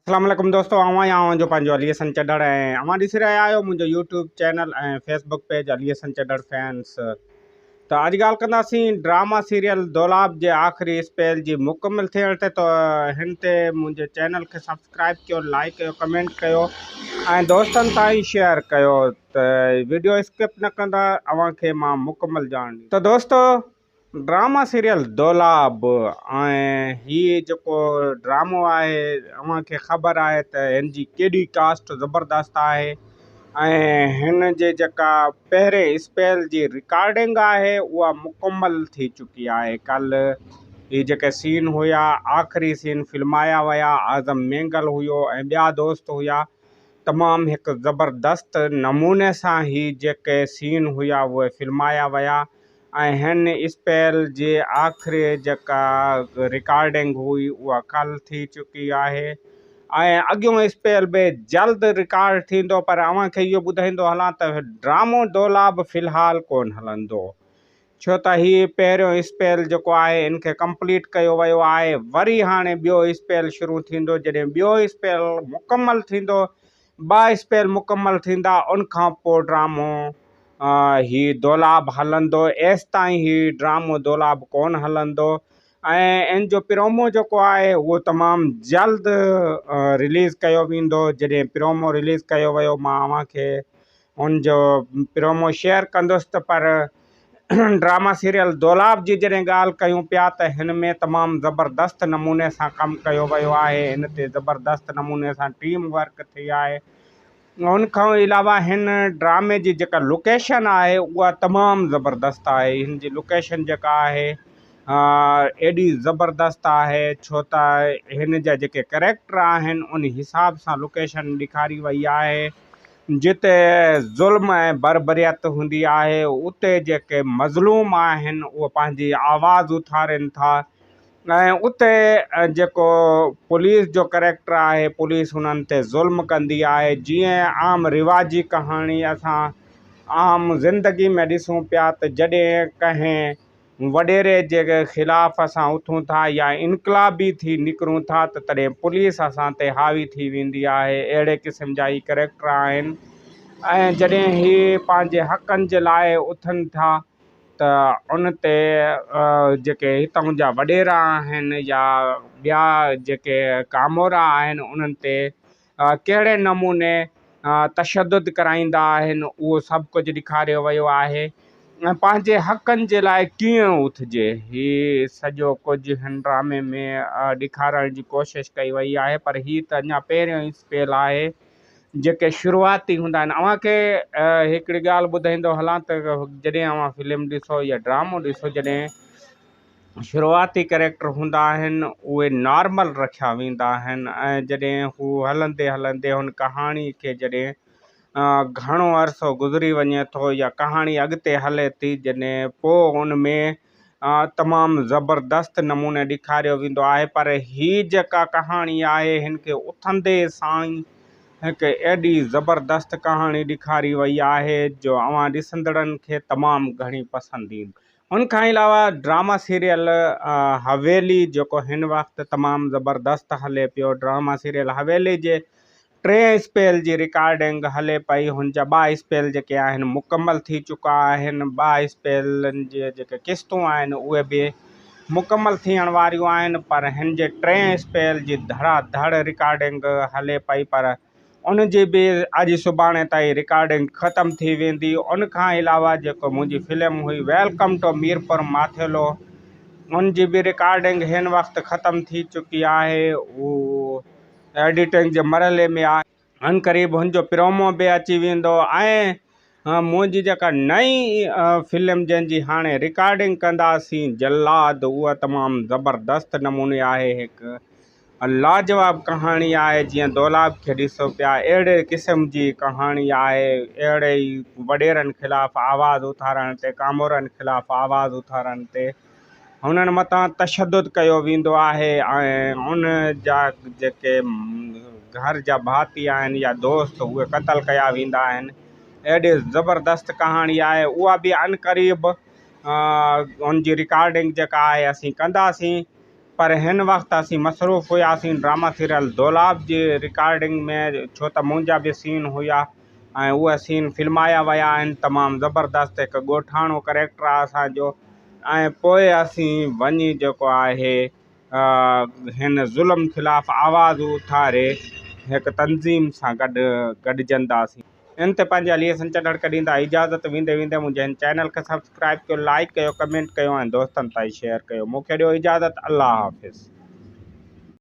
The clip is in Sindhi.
اسلام عليڪم دوستو آئون آهيان اوهان جو پنهنجو علي حسن چڍڙ ۽ اوهان ڏسي رهيا آهيو منهنجو YouTube channel ۽ Facebook page Ali Hassan Chadhar fans. ته اڄ ڳالهه ڪنداسين ڊراما سيريل دولاب جي آخري اسپيل جي مڪمل ٿيڻ تي ته هن تي منهنجي چينل کي سبسڪرائب ڪيو لائڪ ڪيو ڪمينٽ ڪيو ۽ دوستن تائين شيئر ڪيو ته ويڊيو اسڪپ نه ڪندا اوهان کي مان مڪمل ڄاڻ ڏيندس. ته دوستو ڊراما سيريل دولاب ۽ هي جيڪو ڊرامو آهي اوهان کي خبر آهي ته هن جي ڪيڏي ڪاسٽ زبردست آهي ۽ هن جي جيڪا پهرين اسپيل جي رڪارڊنگ آهي اها مڪمل ٿي چڪي آهي ڪالهه هي جيڪي سين هيا آخري سين فلمايا ويا اعظم مينگل هيو ۽ ٻيا دوست هيا تمام هڪ زبردست نموني سان هي جيڪي سين هيا اهي فلمايا ويا ۽ هن اسپيل جي آخري جيڪا رڪارڊنگ هئي اها ڪالهه ٿي چڪي آهي ۽ اڳيون اسپيل به جلد رڪارڊ ٿيندو پر اوهان کي اهو ٻڌائيندو هلان ته ڊرامو دولاب في الحال ڪونه هلندو ڇو ته هي پهريون اسپيل جيڪو آهي ان کي ڪمپليٽ ڪيو ويو آهي وري هاڻي ٻيو اسپيل شروع ٿيندو جڏهن ٻيو اسپيل مڪمل ٿيندو ٻه اسپيل مڪمل ٿيندا ان کان پوء ڊرامو هي دولاب هلندو ايستائين هي ڊرامو دولاب ڪونه هلندو ۽ ان جو پرومو جيڪو آهي اهو تمام جلد رليز ڪيو ويندو جڏهن پرومو رليز ڪيو ويو مان اوهان کي ان جو پرومو شيئر ڪندس ته پر ڊراما سيريل دولاب جي جڏهن ڳالهه ڪيون پيا ته هن ۾ تمام زبردست نموني سان ڪم ڪيو ويو آهي هن تي زبردست نموني سان ٽيم ورڪ ٿي آهي ان کان علاوه هن ڊرامي جي جيڪا لوڪيشن آهي اها تمام زبردست آهي هن جي لوڪيشن جيڪا آهي ايڏي زبردست آهي ڇو ته هن جا جيڪي ڪريڪٽر آهن ان حساب سان لوڪيشن ڏيکاري وئي آهي جتي ظلم ۽ بربريت هوندي آهي، اتي جيڪي مظلوم آهن، اهي پنهنجي آواز اٿارين ٿا ۽ اتي جيڪو پوليس جو ڪريڪٽر آهي، پوليس انهن تي ظلم ڪندي آهي. جيئن عام رواجي ڪهاڻي اسان عام زندگي ۾ ڏسون پيا ته جڏهن ڪنهن وڏيري جي خلاف اسان اٿون ٿا يا انقلابي ٿي نڪرون ٿا ته تڏهن پوليس اسان تي حاوي ٿي ويندي آهي اهڙي قسم جا هي ڪريڪٽر آهن ۽ جڏهن هي پنهنجي حقن جي لاء اٿن ٿا ته ان تي جيڪي هتان جا وڏيرا آهن يا ٻيا جيڪي ڪامورا آهن انهن تي ڪهڙي نموني تشدد ڪرائيندا آهن اهو سڀ ڪجهه ڏيکاريو ويو آهي ۽ پنهنجي حقن جي لاء ڪيئن اٿجي هي سڄو ڪجهه هن ڊرامي ۾ ڏيکارڻ جي ڪوشش ڪئي وئي آهي پر هي ته اڃا پهريون ئي اسپيل آهي جيڪي شروعاتي هوندا آهن اوهان کي هڪڙي ڳالهه ٻڌائيندو هلان ته جڏهن اوهان فلم ڏسو يا ڊرامو ڏسو جڏهن شروعاتي ڪريڪٽر هوندا آهن اهي نارمل رکيا ويندا آهن ۽ جڏهن هو هلندي هلندي هن ڪهاڻي کي جڏهن گهڻو عرصو گذري وڃي ٿو يا ڪهاڻي اڳتي هلي ٿي جڏهن پوء ان ۾ تمام زبردست نموني ڏيکاريو ويندو آهي پر هي جيڪا ڪهاڻي آهي هن کي اٿندي سان ئي هڪ ايڏي زبردست ڪهاڻي ڏيکاري وئي آهي جو اوهان ڏسندڙن کي تمام گهڻي پسند ايندي. ان کان علاوه ڊراما سيريل حويلي جيڪو هن وقت تمام زبردست هلي پيو ڊراما سيريل حويلي جي ٽئين اسپيل جي رڪارڊنگ هلي پئي هن جا ٻه اسپيل جيڪي آهن مڪمل ٿي چڪا آهن ٻه اسپيلن جي جيڪي قسطون آهن اهي به مڪمل ٿيڻ واريون آهن پر هن جي ٽئين اسپيل جي ڌڙا ڌڙ رڪارڊنگ هلي پئي پر ان جي به اڄ سڀاڻي تائين رڪارڊنگ ختم ٿي ويندي. ان کان علاوه جيڪو منهنجي فلم هئي welcome two Mirpur Mathelo ان جي به رڪارڊنگ هن وقت ختم ٿي چڪي آهي هو ايڊيٽنگ جي مرحلي ۾ آهي. عنقريب هن جو پرومو به اچي ويندو ۽ منهنجي جيڪا نئين فلم جنهن جي هاڻي رڪارڊنگ ڪنداسين جلاد اها تمام زبردست نموني آهي هڪ لاجواب ڪهاڻي آهي جيئن دولاب کي ڏسو پيا اهڙي قسم جي ڪهاڻي آهي اهڙي ئي وڏيرن خلاف آواز اٿارڻ تي ڪامورن خلاف آواز اٿارڻ تي هنن متان تشدد ڪيو ويندو آهي ۽ ان جا جيڪي گهر جا ڀاتي آهن يا دوست اهي قتل ڪيا ويندا آهن اهڙي زبردست ڪهاڻي آهي اها به عنقريب ان جي رڪارڊنگ جيڪا آهي اسين ڪنداسين. پر هن وقت اسين مصروف هياسين ڊراما سيريل دولاب جي رڪارڊنگ ۾ ڇو ته منهنجا به سين هيا ۽ اهي سين فلمايا ويا آهن تمام زبردست هڪ ڳوٺاڻو ڪريڪٽر آهي اسان جو ۽ پوء اسين وڃي جيڪو آهي هن ظلم خلاف آواز اٿاري هڪ تنظيم سان گڏ گڏجنداسين. ان تي پنهنجي علي حسن چڍڙ کي ڏيندا اجازت ويندي ويندي منهنجي هن چينل کي سبسڪرائب ڪيو لائيڪ ڪيو ڪمينٽ ڪيو ۽ دوستن تائين شيئر ڪيو مون کي ڏيو اجازت الله حافظ.